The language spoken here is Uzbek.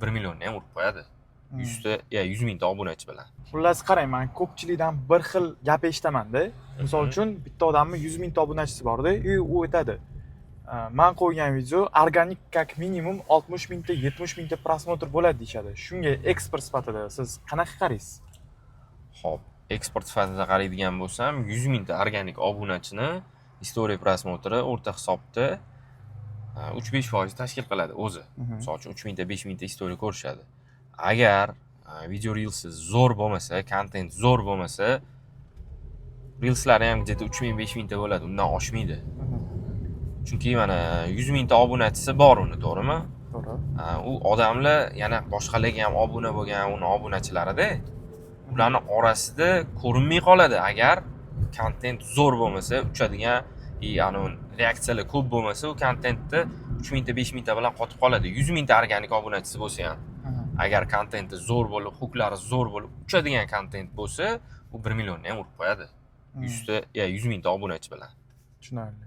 1 millionni ham urib qo'yadi 100 ta ya 100 mingta obunachi bilan. Xullas, qarang, man ko'pchilikdan bir xil gap eshitamanda. Misol uchun, bitta odamni 100 mingta obunachisi borda и u aytadi: "Man qo'ygan video organik как minimum 60 mingta, 70 mingta просмотр bo'ladi", deyishadi. Shunga ekspert sifatida siz qanaqa qaraysiz? Ho'p, ekspert sifatida qaraydigan bo'lsam, 100 mingta organik obunachini история просмотр i o'rta hisobda 3-5% tashkil qiladi o'zi. Misol uchun, 3 mingta, 5 mingta история ko'rishadi. Agar video reelsi zo'r bo'lmasa, kontent zo'r bo'lmasa, reelslari ham где то 3000, 5000 ta bo'ladi, undan oshmaydi. Chunki mana 100 mingta obunachisi bor uni, to'g'rimi? To'g'ri. U odamlar yana boshqalarga ham obuna bo'lgan, uni obunachilarida. Ularni orasida ko'rinmay qoladi. Agar kontent zo'r bo'lmasa, uchadigan и anavi reaksiyalar ko'p bo'lmasa, u kontentni 3000 ta, 5000 ta bilan qotib qoladi, 100 mingta organik obunachisi bo'lsa ham. Agar kontenti zo'r bo'lib, huklari zo'r bo'lib, uchadigan kontent bo'lsa, u 1 millionni ham urib qo'yadi 100 ta ya 100 mingta obunachi bilan. Tushunarli.